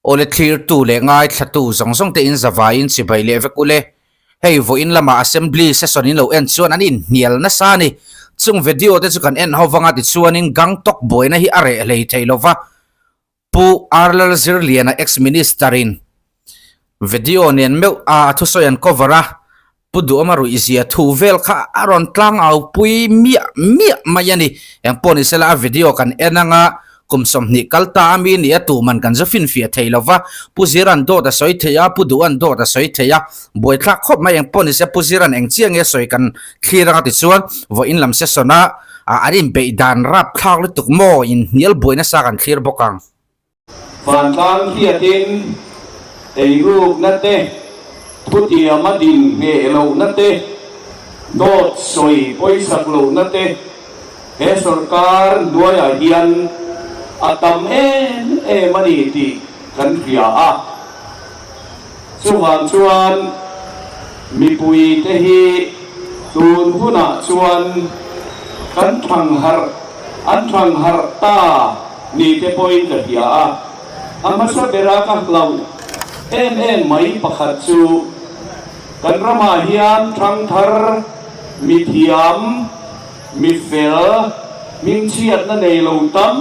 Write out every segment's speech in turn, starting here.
Awle thlirtu leh ngaithlatu zawng zawng te in zavaiin chibai leh vek ule. Hei vawiin lama Assembly session in lo en chuan an inhnial nasa a ni. Chung video te chu kan en ho vanga tichuanin Gangtok buaina hi a reh hlei thei lova. Pu Arlal Zirliana ex-minister in video nen meuh a thusawi an cover a, Pu Duhawma ruihzia thu vel kha a rawn tlang au pui miah miah mai a ni. Engpawh ni sela a video kan en anga kum 20 kal ta a mi nia tuman kan zu finfiah thei lo va, Pu Zira'n dawt a sawi thei a, Pu Duha'n dawt a sawi thei a, buaithlak khawp mai. Engpawh ni se Pu Zira'n eng chiah nge sawi kan thlir anga tichuan vawiin lam session a an inbeih dan rapthlak lutuk maw inhnial buai nasa kan thlir bawk ang. Vantlang hriatin eirukna te, thutiama din ngheh lohna te, dawt sawi pawisak lohna te he sorkar hnuaiah hian a tam em em a ni tih kan hria a. Chuvang chuan mipuite hi tun hunah chuan kan thangharh an thangharh ta ni te pawhin ka hria a. A hmasa bera ka hlauh em em mai pakhat chu kan ramah hian thangthar mithiam, mifel, hmingchhiatna nei lo tam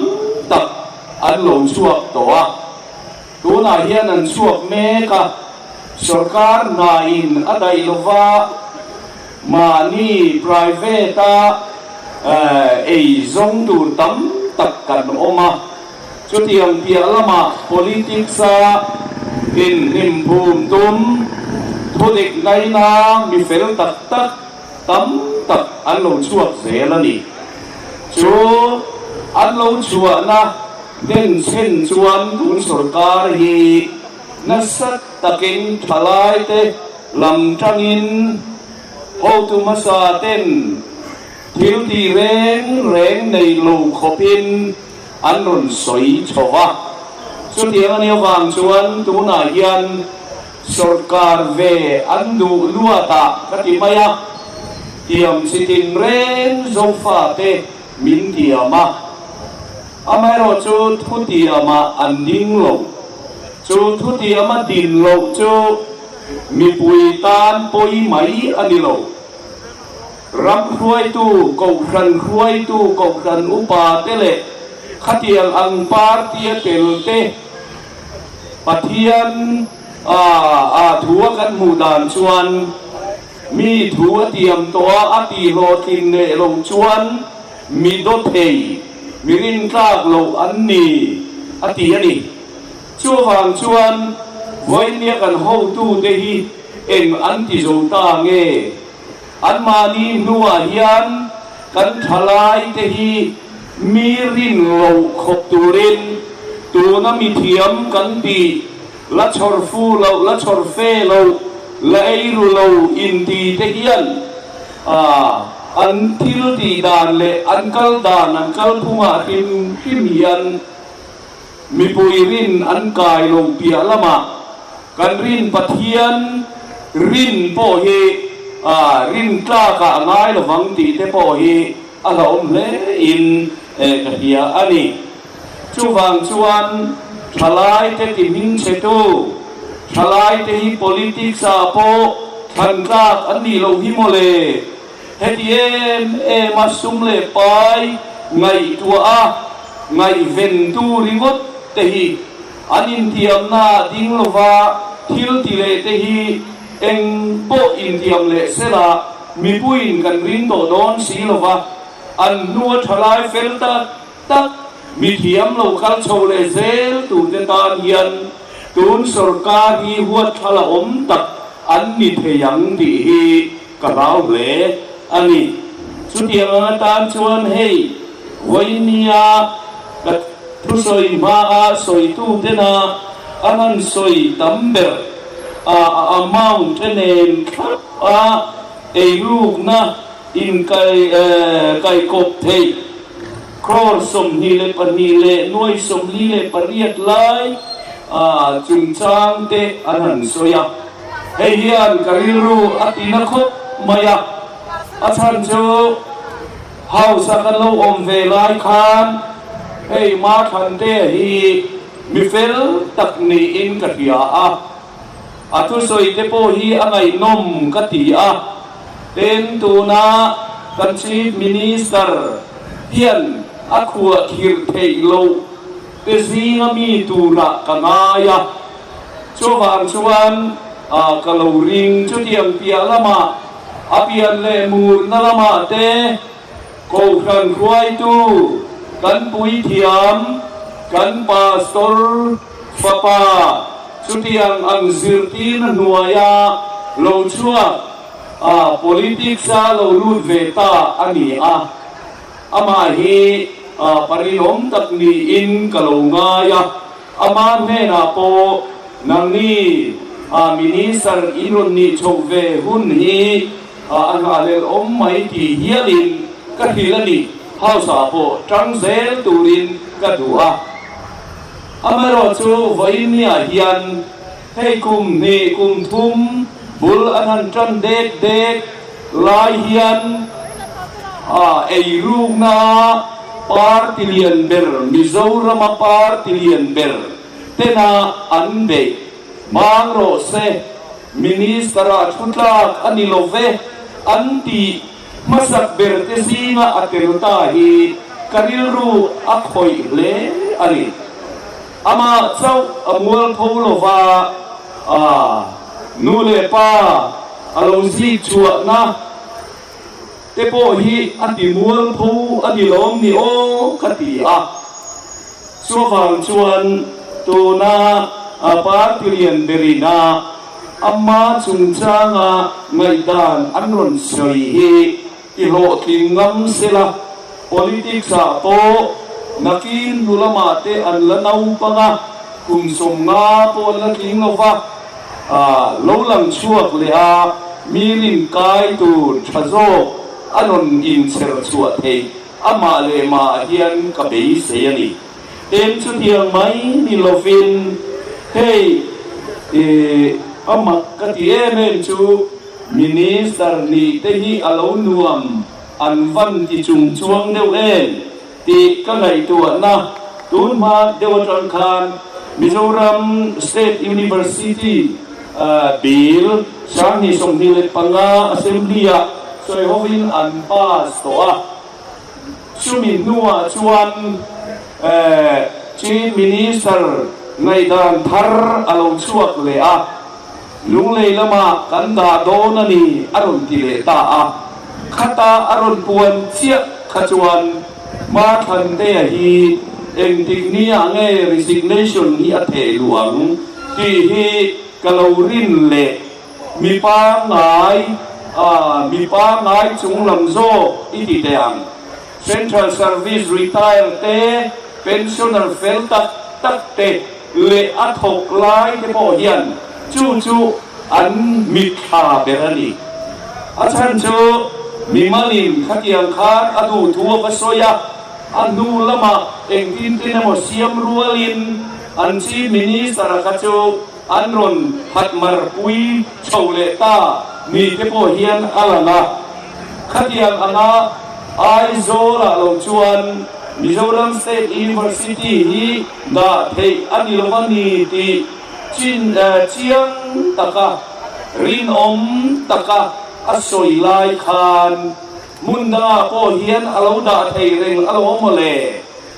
tak an lo chhuak tawh a. Tunah hian an chhuak mek a, sorkar hna in a daih lova, mahni private a ei zawng tur tam tak kan awm a. Chutiang piah lamah politics a inhnim phum tum, thudik ngaina mi fel tak tak tam tak an lo chhuak zel a ni. Chu an lo chhuahna Denchhen chuan tun sorkar hi nasa takin thalaite lam tangin hotu hmasa ten thil ti reng reng nei lo khawpin an rawn sawi chho va. Chutiang a nih avang chuan tunah hian sorkar ve an duh luatah ka ti mai a, tiam chi tin reng Zofate min tiam a. Amaherawh chu thutiamah an ding lo. Chu thutiama din loh chu mipui tan pawi mai a ni lo. Ram hruaitu, kohhran hruaitu, kohhran upa te leh khatiang ang party a tel te Pathian a thu a kan hmuh dan chuan mi thu a tiam tawh a, a tihhlawhtlin leh loh chuan Mi dawthei, mi rintlak loh an ni, a ti a ni. Chuvang chuan vawinia kan hotute hi eng an ti zo ta nge? Anmahni hnuah hian kan thalaite hi mi rin loh khawp turin tuna mi thiam kan tih la chhawr fu loh, la chhawr fe loh, la ei ru lo inti te hian An thil tih dan leh an kal dan, an kal phungah hrim hrim hian mipui rin an kai lo piah lamah kan rin Pathian rin pawh hi rin tlakah a ngai lovang tih te pawh hi a hlauhawm hle in ka hria a ni. Chuvang chuan thalaite ti hmingchhetu, thalaite hi politics ah pawh thlan tlak an nih loh hi mawle. Heti em em a sum leh pai ngaihtuah a ngaihventu ringawt te hi an intiamna ah ding lova thil ti leh te hi eng pawh intiam leh sela mipuiin kan ring tawh dawn si lova an hnua thalai fel tak tak mi thiam lo kal chho leh zel turte tan hian tun sorkar hi huatthlala awm tak an ni thei ang tih hi ka hlau hle a ni. Chutiang ang atan chuan hei vawinia ka thusawi hmaa sawitutena an han sawi tam ber a amount te nen thlap a eirukna inkai kaikawp theih Crore 22 leh nuai 48 lai chungchang te an han sawi a, hei hian ka rilru a ti na khawp mai a, a chhan chu House a kan lo awm ve lai khan hei Mathlantea hi. mi fel tak niin ka hria a, a thusawi te pawh hi a ngaihnawm ka ti a. Tin, tuna kan Chief Minister hian a khuah khirh theih loh te zinga mi turah ka ngai a, chuvang chuan ka lo ring chutiang piah lamah a pian leh murna lamah te Kohhran hruaitu, kan puithiam, kan pastor fapa chutiang ang zirtirna hnuaia lo chhuak a politics-a lo lut ve ta a ni a. Amah hi parinawm tak niin ka lo ngai a. Ama hnenah pawh nangni Minister in rawn nih chhoh ve hun hi a nghahlel awm mai tih hialin ka hrilh a ni. House-ah pawh tang zel turin ka duh a. Amaherawhchu vawiinniah hian hei kum hnih kum thum bul an han tan dek dek lai hian eirukna party lian ber, Mizorama party lian ber tena an beih bang rawh se, Minister-ah thu tlak a ni lo ve an tih hmasak ber te zinga a tel ta hi ka rilru a khawih hle a ni. Amah chauh a mualpho lo va, a nu leh pa a lo zik chhuahna te pawh hi a ti mualpho a ni lawm ni aw ka ti a. Chuvang chuan tuna party lian berina ama chungchanga ngaihdan an rawn sawi hi I hlawhtling ngam sela, politics ah pawh nakin hnu lamah te an la naupang a, kum 50 pawh an la tling lo va, lo lang chhuak leh a mi rin kai tur tha zawk a rawn inchher chhuah theih amah leh mah hian ka beisei a ni. Eng chutiang mai ni lovin hei a mak ka ti em em chu Minister nih te hi a lo nuam an van ti chung chuang deuh em tih ka ngaihtuahna tun hma deuh atang khan Mizoram State University Bill 2025 Assembly-ah sawi hovin an pass tawh a. Chumi hnuah chuan Chief Minister ngaihdan thar a lo chhuak leh a, Lunglei lamah kan dah dawn a ni a rawn ti leh ta a. Khata a rawn puan chiah kha chuan Mathlantea hi engtik niah nge resignation hi a theh luh ang tih hi ka lo rin leh. Mi pangngai, mi pangngai chung lam zawk i ti teh ang. Central Service retire te, pensioner fel tak tak te leh a thawk lai te pawh hian chu chu an mitthla ber a ni. A chhan chu mimalin khatiang khan a duh thu a va sawi a, a hnu lamah engtin tin emaw siam rualin an Chief Minister-a kha chu An rawn phat mar pui chho leh ta ni te pawh hian a lang a. Khatiang anga Aizawl-ah lo chuan Mizoram State University hi dah theih a ni lo a ni tih chin chiang taka rinawm taka a sawi lai khan hmun dangah pawh hian a lo dah thei reng alawm maw le?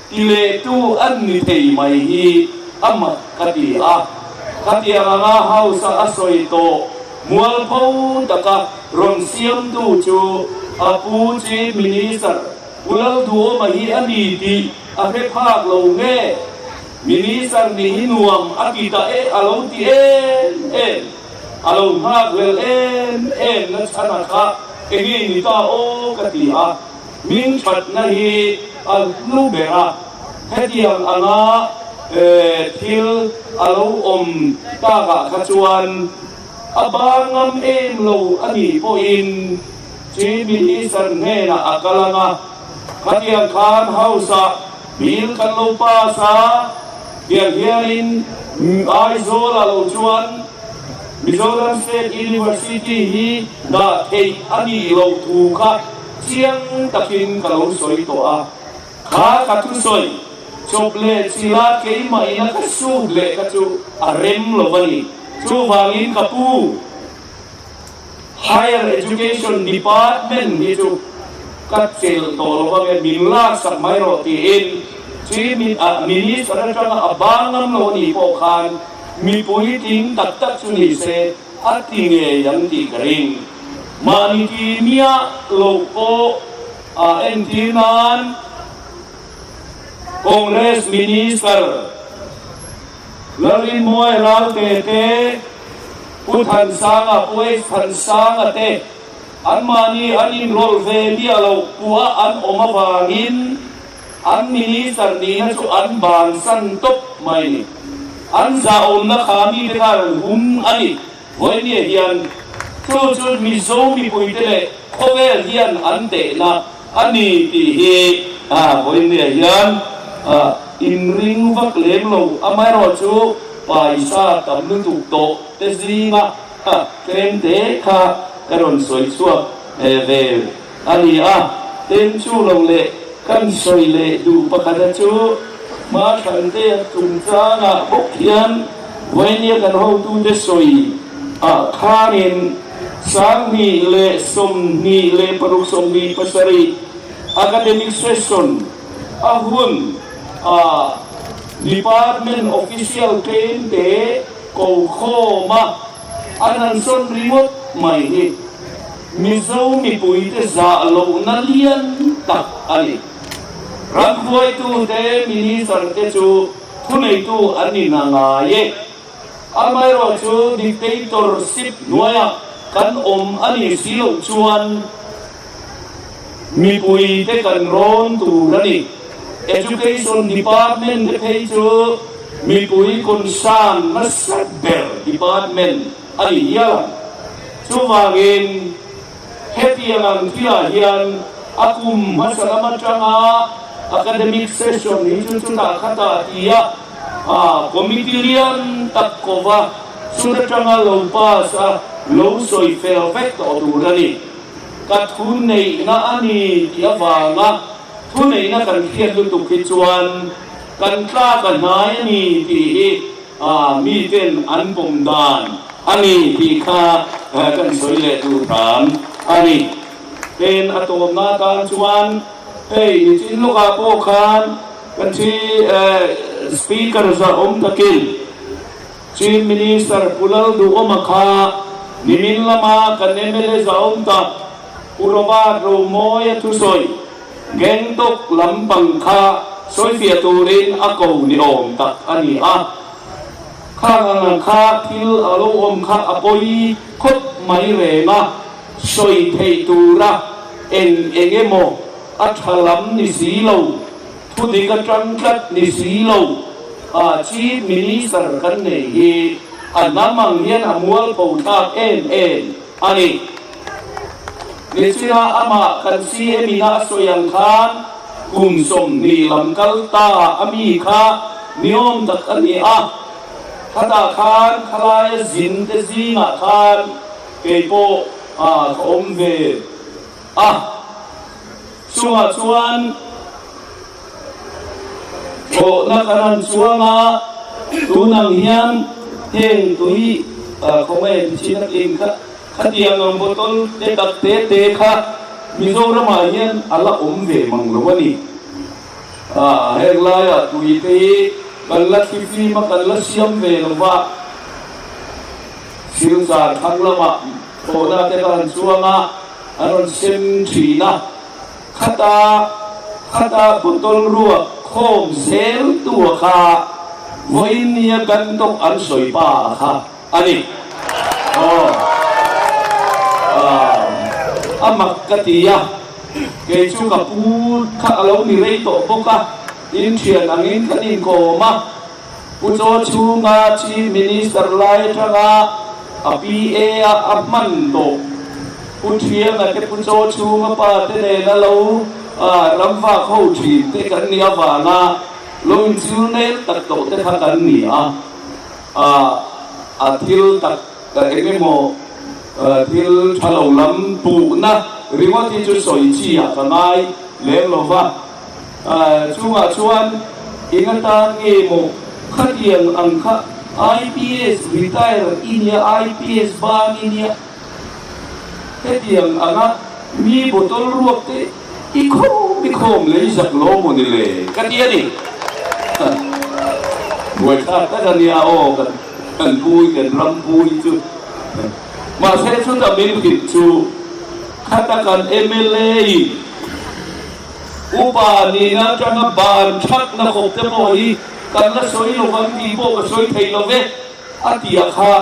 Ti lehtu an ni thei mai hi a mak ka ti a, khatiang anga House a a sawi tawh mualpho taka rawn siamtu chu a pu Chief Minister Pu Lalduhawma hi a ni tih a hre phak lo nge? Minister nih hi nuam a ti ta e a lo ti em em, a lo nghak hlel em em na chhan a kha enge ni ta aw ka ti a. Hming thatna hi a hlu ber a, hetiang anga thil a lo awm takah kha chuan a ban ngam em lo a nih pawhin Chief Minister hnenah a kal ang a, khatiang khan House-ah bill kan lo pass a, tiang hianin Aizawl-ah lo chuan Mizoram State University hi dah theih a nih loh thu kha chiang takin ka lo sawi tawh a, kha ka thusawi. Chawp leh chila keimah ina ka sut leh kha chu a rem lo a ni. Chuvangin ka pu, Higher Education Department hi chu ka chelh tawh lo vang e, min laksak mai rawh tiin Chief Minister atanga a bang ngam lo a nih pawh khan mipui tling tak tak chu ni se a ti ngei ang tih ka ring. Mahni ti miah loh pawh a entir nan Congress Minister Lalrinmuai Ralte te, Pu Thansanga, Pu H Thansanga te anmahni an inrawlh ve miah loh pua an awm avangin an Minister nihna chu an bansan tawp mai a ni. An zahawmna kha mite khan an hum a ni. Vawinia hian chu chu Mizo mipuite leh khawvel hian an tehna a ni tih hi vawinia hian inring vak lem lo. Amaherawhchu paisa tam lutuk tawh te zinga tlem te kha ka rawn sawi chhuak ve a ni a. Tin chu lo leh kan sawi leh duh pakhata chu hma thlan te a chungchangah bawk hian vawinia kan hotute sawi ah khanin 2026 27 academic session a hun ah department official tlem te ko khawm a an han sawn ringawt mai hi Mizo mipuite zah lohna lian tak a ni. Ramhruaitute Minister te chu thuneitu an ni hna ngai e. Amaherawh chu dictatorship hnuaiah kan awm a nih si loh chuan mipuite kan rawn tur a ni. Education Department te phei chu mipui concern nasa ber department a ni hial ang. Chuvangin hetiang ang thilah hian a kum hmasa lam atanga academic session hi chu chutah khatah tia committee lian tak kova chut atanga lo pass a lo sawi fel vek tawh tur a ni. Ka thu neihna a ni tih avanga thu neihna kan hriat lutuk hi chuan kan tlak a hnai a ni tih hi miten an pawm dan a ni tih kha kan sawi leh duh hram a ni. Pen a tawmna atan chuan hei nichin lawkah pawh khan kan chi Speaker zah awm takin Chief Minister Pu Lalduhawma kha nimin lama kan mla zah awm tak Pu Robert Romawia thusawi Gangtok lampang kha sawifiah turin a ko ni awm tak a ni a. Khang ang ang kha thil a lo awm kha a pawi khawp mai reng a, sawi theih tura eng eng emaw a tha lam ni si lo, thudik atang tlat ni si lo a Chief Minister kan nei hi a hnam ang hian a mualpho thlak em em a ni. Nichina amah kan CM ina a sawi ang khan kum 20 lam kal ta a mi kha niawm tak a ni a, khatah khan khalaia zin te zingah khan kei pawh ka awm ve a, chungah chuan thlawhna kan han chuang a, tunang hian heng tui khawngaih tichin a tling kha. Khatiang ang bottle te tak te te kha Mizoramah hian a la awm ve mang lo a ni. Heng laiah tui te hi kan la thlifim a, kan la siam ve lo va. Silchar thlang lamah thlawhna te kha han chuang a, an rawn sem thin a. Khata khata bottle ruak khawm zel tua kha vawiin nia kan tawk an sawi pa a kha. A ni. Aw. A mak ka ti a, kei chu ka pu kha a lo ni rei tawh bawk a, in thian angin kan inkawm a. Pu Chaw chhunga Chief Minister lai atanga a PA a a hman tawh. Pu Thianga te Pu Chaw chhunga pa te nena lo ramvak ho thin te kan nih avanga lo inchil nel tak tawh te kha kan ni a. A thil tak eng emaw thil tha lo lam puhna ringawt hi chu sawi chi ah ka ngai lem lo va. Chungah chuan Eng atan nge maw khatiang ang kha IPS retire i nia, IPS ban i nia, hetiang anga mi bottle ruak te i khawm i khawm lei zak lo maw ni le ka ti a ni. Buaithlak tak a nia aw kan kan pui kan ram pui chu. Mahse chuta min hrilh chu khata kan mla in Upa nihna atanga ban thatna khawp te pawh hi kan la sawi lo vang tih pawh ka sawi thei lo ve, a ti a kha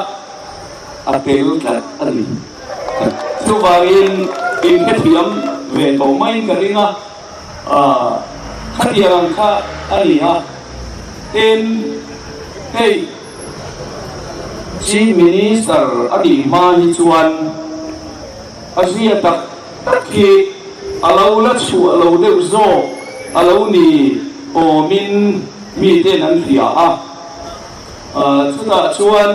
a tel tlat a ni. Chuvangin inhrethiam ve tawh maiin ka ring a, khatiang ang kha a ni a, tin hei Chief Minister a nih hma hi chuan a zia tak tak hi a lo la chhuah lo deuh zawk a lo ni awmin miten an hria a. Chutah chuan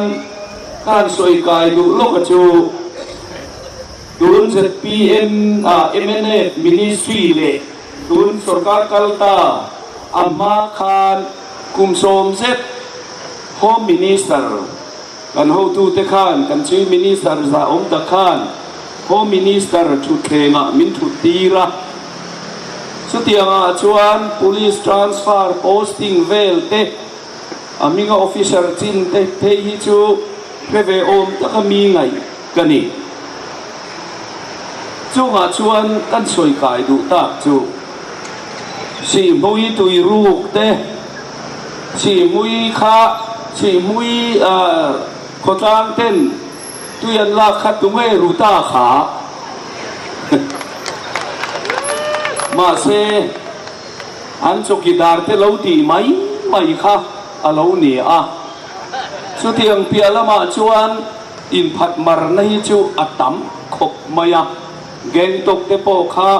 ka han sawi kai duh lawk a chu tun zpm ah mnf ministry leh tun sorkar kal ta a hma khan kum sawm zet Home Minister Kan hotute khan kan Chief Minister zahawm tak khan Home Minister thutthlengah min thut tir a. Chutiangah chuan Police transfer posting vel te, a hminga officer chin te phei hi chu hre ve awm taka mi ngaih ka ni. Chungah chuan kan sawi kai duh tak chu Sihhmui tuiruk te, Chihmui kha Chihmui khawtlang ten tui an lak kha tunge ru ta kha? Mahse an chawkidar te lo tih mai mai kha a lo ni a. Chutiang piah lamah chuan inphat marna hi chu a tam khawp mai a. Gangtok te pawh kha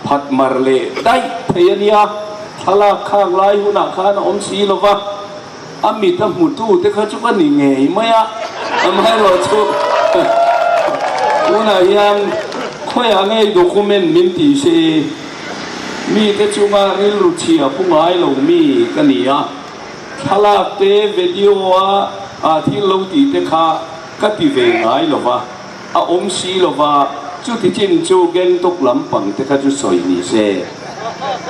phat mar leh daih thei a nia, thlalak khak lai hunah khan a awm si lo va, a mit a hmutu te kha chu ka ni ngei mai a, amaherawhchu tunah hian khawiah ngei document min ti se, mite chunga rilru chhia pu ngai lo mi ka ni a, thlalak te video a thil lo tih te kha ka ti ve ngai lo va. A awm si lo va, chuti chin chu Gangtok lampang te kha chu sawi ni se.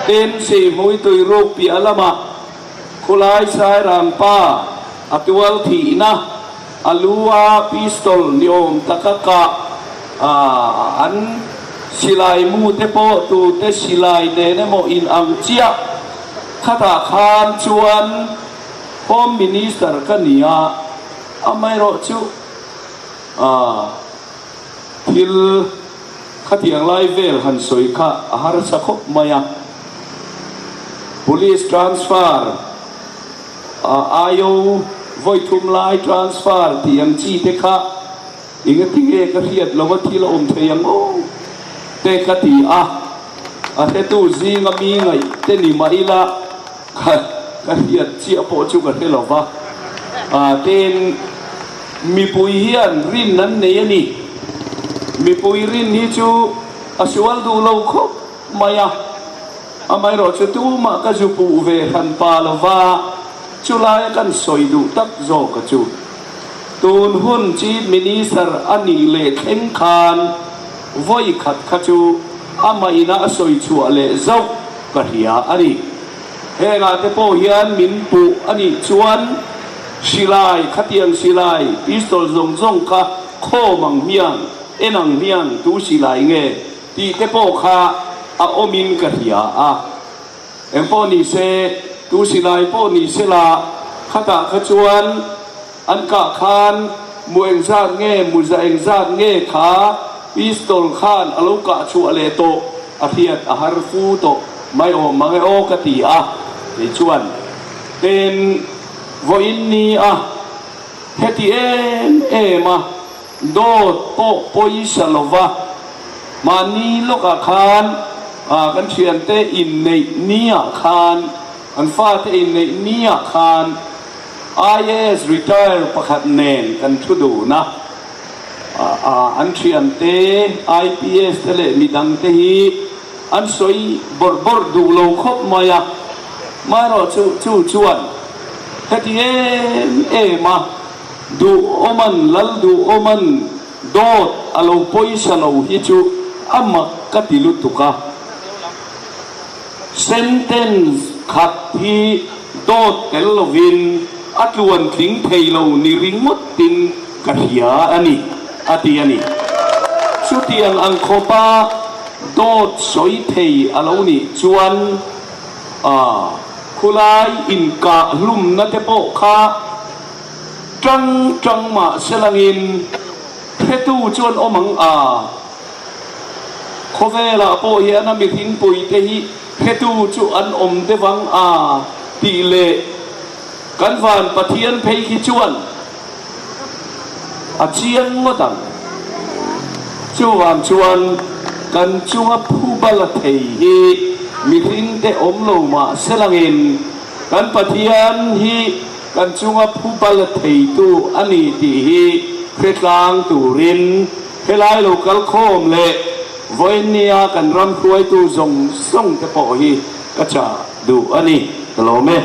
Tin, Sihmui tui ruk piah lama khulai Sairang pa a tual thihna, a lu a pistol ni awm taka kah an silai mu te pawh tute silai nen emaw in ang chiah khatah khan chuan Home Minister ka ni a, amaherawhchu A, thil khatiang lai vel han sawi kha a harsa khawp mai a. Police transfer, a IO vawi thum lai transfer tih ang chi te kha engati nge ka hriat lova thil a awm thei ang aw te ka ti a. A hretu zinga mi ngaih te ni mah ila ka ka hriat chiah pawh chu ka hre lova. Tin. Mipui hian rin an nei a ni. Mipui rin hi chu a sual duh lo khawp mai a, amaherawhchu tumah ka zu puh ve hran pa lo va, chulaia kan sawi duh tak zawk a chu. Tun hun Chief Minister a nih leh thleng khan vawi khat kha chu amah ina a sawi chhuah leh zauh ka hria a ni. Hengah te pawh hian min puh a nih chuan silai, khatiang silai, pistol zawng zawng kha khawm ang hmiang, en ang hmiang tu silai nge tih te pawh kha a awmin ka hria a. Eng pawh ni se, tu silai pawh ni se la, khatah kha chuan an kah khan mu engzat nge, muza engzat nge kha pistol khan a lo kah chhuah leh tawh a hriat a har fu tawh. Mai awm mang e aw ka ti a, kei chuan tin vawiin ni a heti em em a, dawt pawh pawisa lova mahni lawkah khan kan thiante inneih niah khan, kan fate inneih niah khan IAS retire pakhat nen kan thu dun a, an thiante IPS te leh midangte hi An sawi bawrh bawrh duh lo khawp mai a. Maherawhchu chu chuan heti em em a duhawman lal duhawman dawt a lo pawisa lo hi chu a mak ka ti lutuk a. Sentence khat hi dawt tel lovin a tluan tling thei lo ni ringawtin ka hria a ni, a ti a ni. Chutiang ang khawpa dawt sawi thei a lo nih chuan a khulai inkah hlumna te pawh kha tang tang mah selangin hretu chuan awm ang a. Khawvelah pawh hian a mihringpuite hi hretu chu an awm deuh ang a tih leh kan van Pathian phei khi chuan a chiang ngawt ang. Chuvang chuan kan chunga phuba la thei hi mihringte awm lo mah selangin kan Pathian hi kan chunga phuba la theitu a ni tih hi hretlang turin Helai lo kal khawm leh vawiinnia kan ram hruaitu zawng zawng te pawh hi ka chah duh a ni, ka lawm e.